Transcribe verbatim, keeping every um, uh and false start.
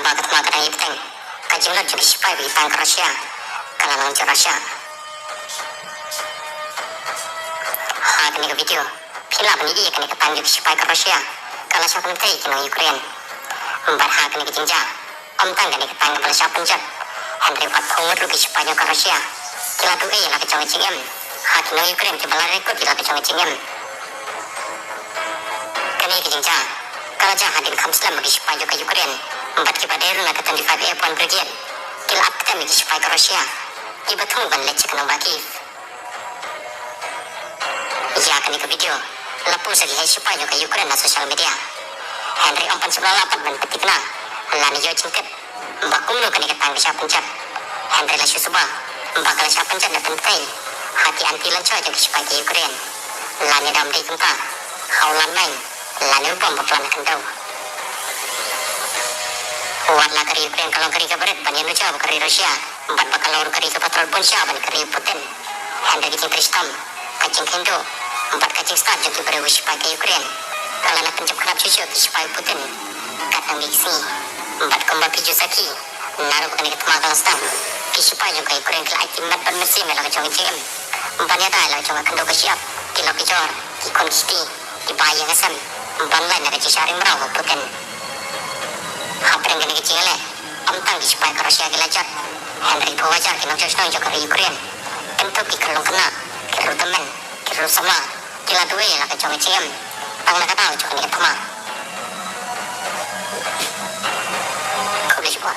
Ka thma ka dang ïa bteng, ka jinglut jong ki shipai ba ki tang ka Russia ka la long jong Russia. Ha kane ka video phin lah ban ïohi ïa kane ka tang jong ki shipai ka Russia ka la shah pynthei ïa ki nong Ukraine. Bad ha kane ka jingjia ym tang kane ka tang kaba la shah pynjot, hynrei wat phew ngut ruh ki shipai jong ka Russia ki la duh ei ïa la ka jong ka jingim ha ki nong Ukraine kiba la reh kut ïa la ka jong ka jingim. Kane ka jingjia ka la jia hadien kham slem ba ki shipai jong ka Ukraine bad kiba dei ruh na ka twenty-five F one Brigade ki la ap ktem ïa ki shipai ka Russia kiba thung ban leit sha ka nongbah Kyiv. Ïa kane ka video la post da ki heh shipai jong ka Ukraine ha social media, hynrei ym pan sngewbha pat ban pynthikna lane ïoh jingtip ba kumno kane ka tang ka shah pynjot, hynrei la shu suba ba ka la shah pynjot na pynthei ha ki anti launcher jong ki shipai ka Ukraine, lane dam dei kumta ha u landmine lane u bom ba plan ha khyndew. Wat la ka ri Ukraine ka long ka ri kaba rit ban ïanujor bad ka ri Russia bad ba ka long ruh ka ri kaba troh bun sha ban ka ri Putin, hynrei ka jingtrei shitom, ka jingkheiñ duh bad ka jingstad jong ki briew ki shipai ka Ukraine ka la nang pynjop khlad shuh shuh ki shipai Putin. Katno ngi sngew bad kumba phi ju sakhi, naduh ba kane ka thma ka la sdang, ki shipai jong ka Ukraine ki la ai ki met bad mynsiem ïa la ka jong ka jingim ban ïada ïa la ka jong ka khyndew ka shyiap, ki lok ki jor, ki khun ki kti, ki bai ïing ki sem ban lait na ka jingshah ring mraw ka Putin. Hapdeng kane ka jingïaleh, ym tang ki shipai ka Russia ki la jot, hynrei phew hajar ki nongshong shnong jong ka ri Ukraine, kynthup ki khyllung khynnah, ki riewtymmen, ki riewsamla, ki la duh ei ïa la ka jong ka jingim tang na ka daw jong kane ka thma. Khublei shibun.